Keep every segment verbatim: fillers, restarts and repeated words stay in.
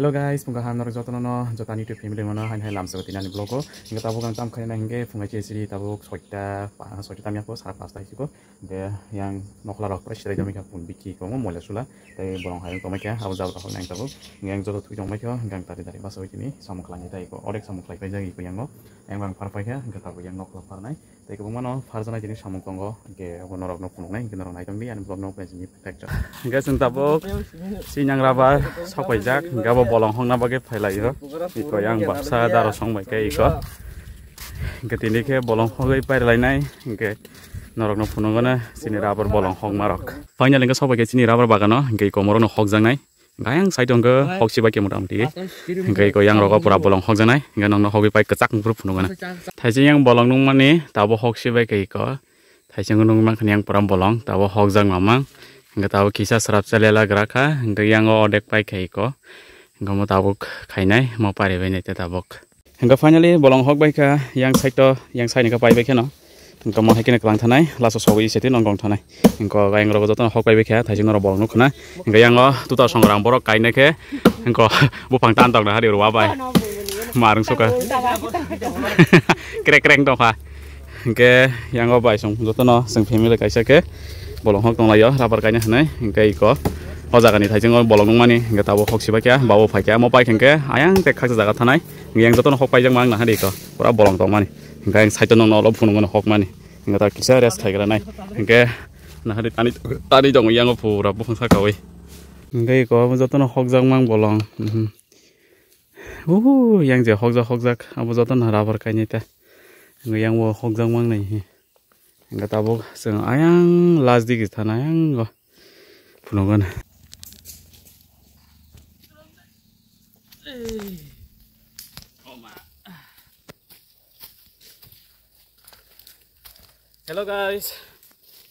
Hello guys, phung kaham norok jotono no, jotani YouTube family mano, hain hai lamsa tinani vlog o. Hingke tabuk ang tam khaina hingke phung hai chiri tabuk soita, pa-, soita tam yakho, sara pasta hiko. Hingke yang nokla rok pura sirai jami kha pun biki ko mo moila sula. Tei borong hai tongmai kha, abo jabra hok nang tabuk. Hingke yang joto thui tongmai kha, hingke ang tari tari basa oi tini, samung khlai tai ko, orek samung khlai pai jagi ko yango. Yang bang phar pai kha, hingke tabuk yang nokla phar nai. Tei kwbangmano pharjaknai tini samung tongo, hingke abo norokno phunuknai, hingke norok naitongdi ani vlogno open sini pekjak. Hingke chwng tabuk sinang rubber sokpaijak, hingke abo bolong hokna bagwi phailaio. Iko yang baksa daro songbai khe iko. Hingke tini khe bolong hogwi pairlainai, hingke norokno phunukgwno chini rubber bolong hokmarok. Finally hingke sokbai khe chini rubber bagano, hingke iko morokno hokjaknai. Gayang side o hingke hoksi bai khe motamoti. Hingke iko yang rogo pura bolong hokjaknai. Hingke nokno hogwi pai kwchak phuru phunukgwna. Thaising yang bolong nukmani tabo hoksi bai khe iko. Thaising nukmankha yang pura bolong tabo hokjak mamang. Hingke tabo kisa srapsa lela gra kha. Hingke yang o odek pai khe iko. Hingke mo tabuk khainai mo paribai nai te tabuk. Hingke finally bolong hok bai kha, yang side to, yang side ni khe pai bai kheno. Hingke mo hai kheno kwlang thanai, last o sogwi se twi nong gong thanai. Hingke ayang rogo jotono hok pai bai kha, thaising norok bolong nukho na. Hingke yang o tuta songrang borok kainai khe, hingke buphang tan tokna hari rwa bai. Marung suka. Krek krek tongkha. Hingke yang o bai song jotono chwng family kaisa khe bolong hok tonglaio, rubber kaina hinai. Hingke iko o jaga ni thaising o bolong nukmani, hingke tabuk hok sibai kha, babo phai kha, mo pai khe hingke ayang tek khaksa jaga thanai. Yang jotono hok paijak ma ang nahari ko pura bolong tongmani. Hingke ayang side o nokno olo phunukmani hokmani. Hingke ta kisa rest khaigra nai. Hingke nahari tani, tani tongo yang o pura buphang saka oi. Hingke iko jotono hokjak ma ang bolong. Mhm. Uhu, yang je hokjak hokjak abo jotono rubber kainai ta. Hingke yang bo hokjak ma ang nai. Hingke tabuk chwng ayang last digi thana ayang go phunukgwna. Hello guys,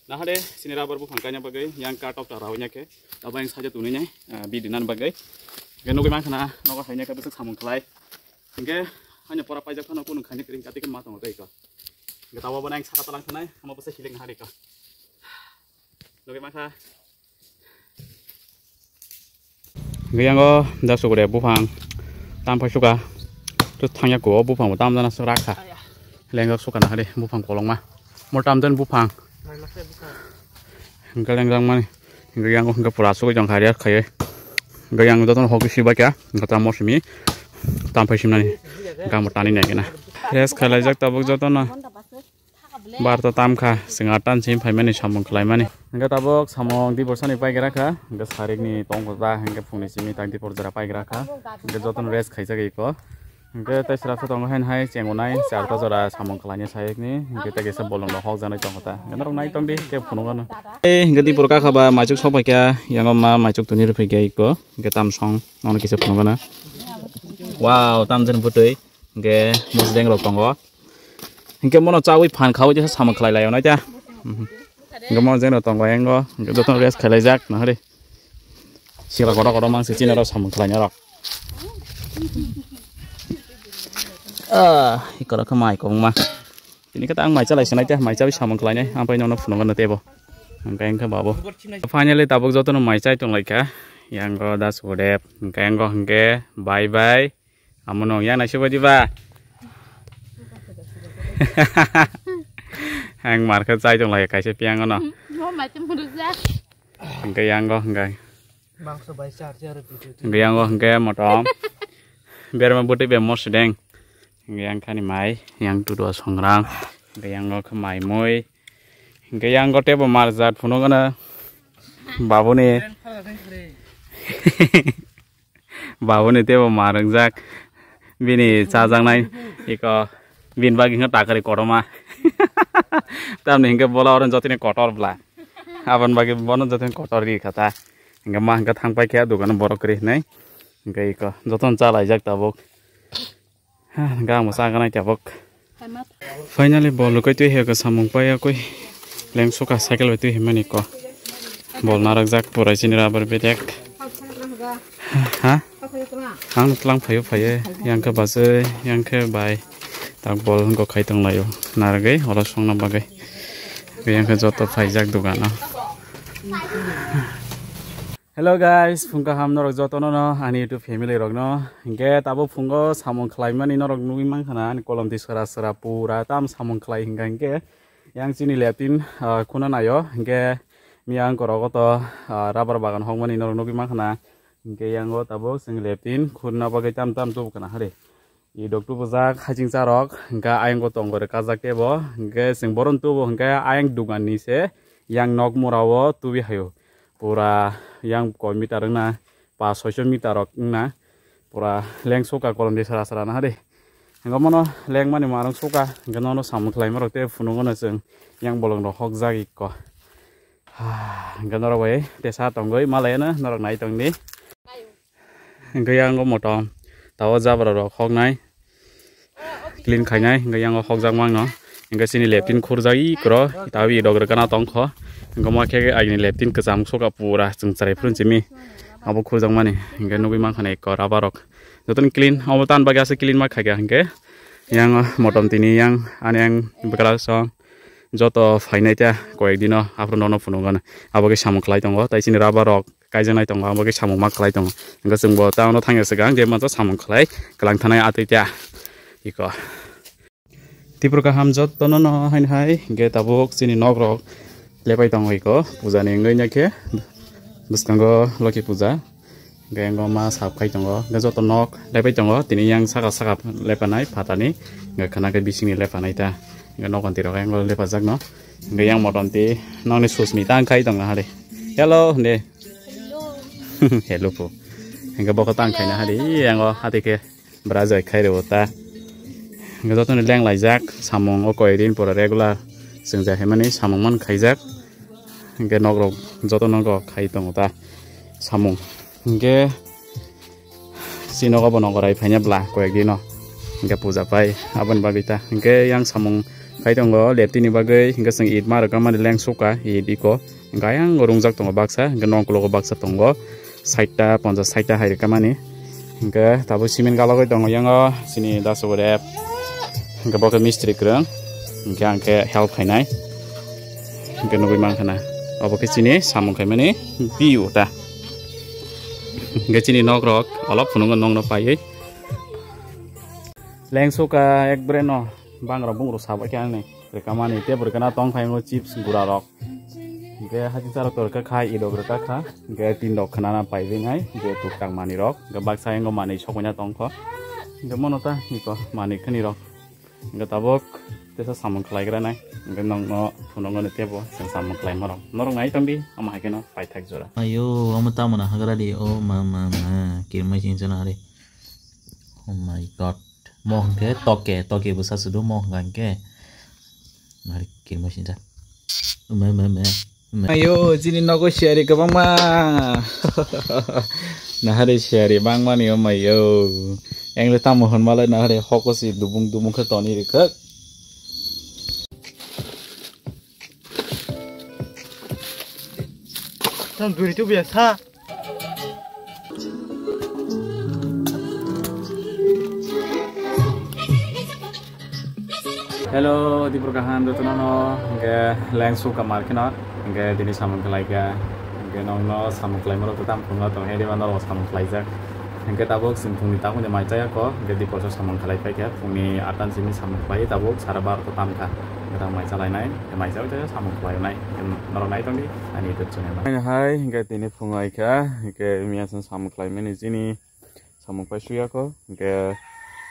nahade chini rubber buphang kaina bagwi yang katok ta rawi nya khe abo yang saja tunui nai bidi nan bagwi. Hingke nugwi mankha na nogo haina khe bwswk samung khlai. Hingke haino pora paijak phano kunu khaina kring kati khe ma tongo tei ko. Hingke tabo bo nang saka talang thanai, omo bwswk hilik nahari ko. Nugwi mankha. Hingke yango da sugure buphang tam phai suka. Tu thangya ko buphang bo tam jana suk rakha. Lengjak suka nahari buphang kolongma. Mo tam den buphang. Hingke lengjak mani. Hingke yango hingke pura sugui tong kha rest khaiye. Hingke yang jotono hok sibai kha. Hingke tam mo simi tam phai simnani. Hingke amo tani nai kena. Rest khailaijak tabuk jotono. Bar to tam kha, chwng atan simi phaimani samung khlaimani. Hingke tabuk samung dibor sani paigra kha, hingke sarikni tongkha ta, hingke phungni simi tak dibor jora paigra kha, hingke jotono rest khaijak iko. Hingke tei srapsa tongo haino hai chengonai, charta jora samung khlaini sarikni, hingke tei kaisa bolong rok hokjaknai tongkha ta. Hingke norok nai tongdi, tei phunukgwno. Tei hingke dibor kakha ba maichuk sok phaikha, yango ma maichuk tuni rw phaikha iko, hingke tamsong, nono kisa phunukgwno. Wow, tamjani bwtwi, hingke mosdeng rok tongo. Hingke mono chawi phan khawi jesa samung khlai lai onai ta. Mhm. Hingke mono jeno tongo engo, hingke jotono rest khlai jak nahari. Sira kotor kotor mangsi chini rok samung khlai norok. Ah, ikora khe mai kong ma. Tini khe ang mai chalai sinai ta, mai chawi samung khlai nai, ang pai nono phunukgwno tebo. Hingke hingke babu. Finally tabuk jotono mai chai tong lai kha. Yango das bodep, hingke yango hingke bye bye. Amo nong yang naisuk bai diba? Ang mar khe chai tong lai kaisa piyang ono. Mo mai tong rwjak. Hingke yango hingke. Mangso bai char char rw pitu. Hingke yango hingke motom. Berma bwtwi be mosdeng. Hingke yang khani mai, yang tudo songrang. Hingke yango khe mai mui. Hingke yango tebo mar jat phunukgwno. Babuni. Babuni tebo mar wngjak, bini chajaknai iko, bini bagwi wngkha takari kotorma. Tamni hingke bola oro jotoni kotor bla, aboni bagwi bono jotoni kotor ri kha ta. Hingke ma hingke thang pai khe dogano borok kwrwi hinui, hingke iko jotono cha laijak tabuk. Ha, ga mo chaganai tabuk. Finally, bol rwkhe twi hai samung pai yakui. Lengsuka cycle bai twi himani ko. Bol narwkjak purai chini rubber bedek. Ha? Ang tlang phaio phaiye, yang khe bachai, yang khe bai. Tak bol go khai tong laio. Narwgwi oro songna bagwi. Yang khe joto phaijak dogano. Hello guys, phung kaham norok jotono no ani YouTube family rok no. Hinkhe tabuk phungo samung khlaimani norok nugwi mankha na ani kolom twi sara sara pura tam samung khlai hinkha hinkhe yang chini leptin, ah, khuna naio hinkhe miyang korogo to, ah, rubber bagan hokmani norok nugwi mankha na hinkhe yango tabuk chwng leptin khurna bagwi tam tam tubu kana hari. I dok tubujak haching charok, hingke ayang bo tongo re kajak tebo, hingke chwng boron tubo, hingke ayang dugan ni se yang nok mura o tubi hayo. Pura yang koi meter wngna, pas soiso meter rok wngna, pura leng suka kolom de sara sara na hari. Hingke mono leng mani marong suka, hingke nono samung khlai marok te phunuk ono chwng yang bolong rok hok jak ikko. Hingke norok bai tesa tongoi malai no norok nai tong di. Hingke yang o motom tao jabra rok hok nai clean khai nai hingke yang o hok jak mang no. Hingke chini leptin khur jak i kro tao i dok rwkana tong kho. Hingke mo khe agini leptin kwcham soka pura chwng chwrai phuru chimi abo khur jak mani hingke nugui mankha na ikko rubber rok jotono clean obo tan bagwi aswk clean ma khaikha hingke yang o motom tini yang ani yang bwkra song. Joto phainai ta koyek dino aphuru nono phunukgana. Abo khe samung khlai tongo, tai chini rubber rok kaijaknai tongo, abo khe samung ma khlai tongo. Hingke chwngbo ta ono thangya swkang je mansa samung khlai kwlang thanai atwi ta. Iko. Tipra kaham jotono no haino hai, hingke tabuk chini nok rok lepai tongo iko. Puja ni wngwi ya khe bwskango Loki puja. Hingke yango ma sap khai tongo, hingke joto nok lepai tongo, tini yang saka saka lepanai phatani, hingke khana khe bisingni lepanai ta, hingke nok anti rok yango lepajak no, hingke yang motom ti nokni susmi tang khai tongo hari. Hello, ne. Hello po. Hingke bokho tang khaina hari, yango hati khe bra jai khai rwo ta. Hingke joto ni leng laijak, samung o koi din pura regular, chwng jai hai mani samung man khaijak. Hingke nok rok joto nok rok khai tongo ta samung. Hingke si nogo bo nogo rai phaina bla koyek dino. Hingke puja pai aboni bagwi ta. Hingke yang samung khai tongo leptini bagwi. Hingke chwng it ma rwkha mani leng suka it iko. Hingke ayang rungjak tongo baksa. Hingke nokologo baksa tongo. Saita ponchas saita hai rwkha mani. Hingke tabuk cement galagwi tongo yango chini dasu rep. Hingke bo khe mistri kwrwng. Hingke ang khe help khainai. Hingke nugui mankha na. Obo khe chini samung khaimani biu ta. Hingke chini nok rok olop phunukgo nokno paiwi. Leng suka ekbare no bangra bungrok sabai khe ani. Rwkha mani tei bwrwkha na tong khai chips gura rok. Hingke hati charok to rwkha khai idok rwkha kha. Hingke tin rok khwnana paiwi nai hingke tuk tak mani rok. Hingke baksa yango mani sokoi na tong kho. Hingke mono ta iko mani khani rok. Hingke tabuk tesa samung khlai gra nai. Hingke nokno phunukgo ni tebo chwng samung khlai ma rok. Norok nai tong di omo hai kheno paithak jora. Ayo, omo tamo na hagra di. Oh, ma, ma, ma. Kirmai sing sana hari. Oh my God. Mo hingke toke, toke bwsa sudu mo hingke. Nari kirma sinja. Ume, ume, ume. Ume. Ayo, chini nogo siyari kwbangma. Nahari siyari bangmani o mayo. Engle tamo hwn malai nahari hoko si dubung dubung khe toni rikha. Tam duri tu biasa. Hello, Dipur kaham jotono no, hingke leng suka mar kheno, hingke tini samung khlai kha, hingke nokno samung khlai moro tam phungo tong hedi mano samung khlai jak, hingke tabuk sing phungni tabuk ni mai chaya ko, hingke Dipur so samung khlai phai kha, phungni atan simi samung khlai tabuk sara bar ko tam kha, hingke tang mai chalai nai, mai chaya samung khlai nai, norok nai tong di, ani YouTube channel. Hai, hingke tini phungo ai kha, hingke miya samung khlai mani chini. Samung pai suya ko, hingke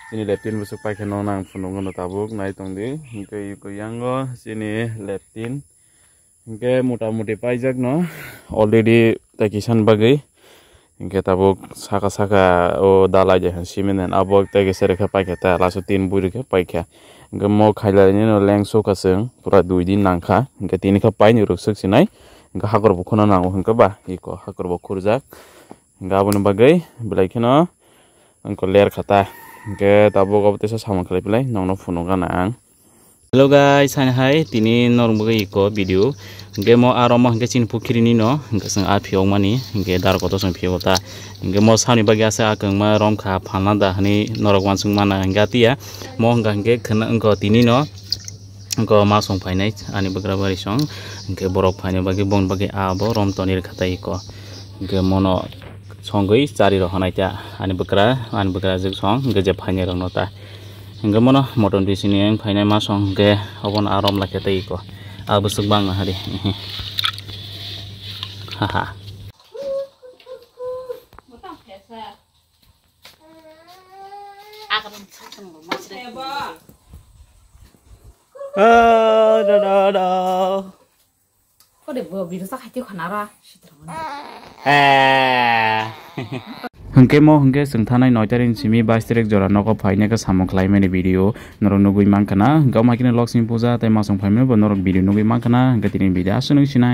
chini leptin bwswk pai khe no nang phunukgo no tabuk nai tong di, hingke iko yango chini leptin, hingke mota moti paijak no already tei kisan bagwi, hingke tabuk saka saka o dalai de cement abo tei kisa rwkhe paikha ta laso tin bui rwkhe paikha, hingke mo khailai nini no lengso kha chwng pura dui din nangkha, hingke tini khe paini rwkswk sinai, hingke hakor bo khuna nango hingke ba iko hakor bo khurjak. Hingke aboni bagwi belai kheno wngkha ler kha ta. Hingke tabuk obo teisa samung khlai phlai nokno phunukgana ang. Hello guys, hai hai, tini norok bagwi iko video. Hingke mo aro mo hingke chini pukhiri ni no, hingke chwng a phiyok mani, hingke dar kotor chwng phiyok ta. Hingke mo sani bagwi asa a kwngma rom kha phalna da hwnwi norok uansuk mana hingke atiya. Mo hingka hingke khwna wngkha tini no, wngkha ma song phainai ani bwkra bari song, hingke borok phaina bagwi boni bagwi a bo rom toni rwkha ta iko. Hingke mono songwi chari rok hanai ta ani bwkra, ani bwkra jwk song hingke je phainai rok no ta. Hingke mono motom twi sini ang phainai ma song hingke obono arom lakhe tei iko. A bwswk bang na hari. Haha. Ah, da, da, da. Kode bo video sa khaiti khana ra, sitrang. Eh. Hingke mo hingke chwng thanai noi tarik simi bais tarik jora nogo phainai khe samung khlaimani video norok nugui mankha na. Hingke omo hai kheno Lakshmi puja tei masong phaimani bo norok video nugui mankha na. Hingke tini video aswk nung sinai.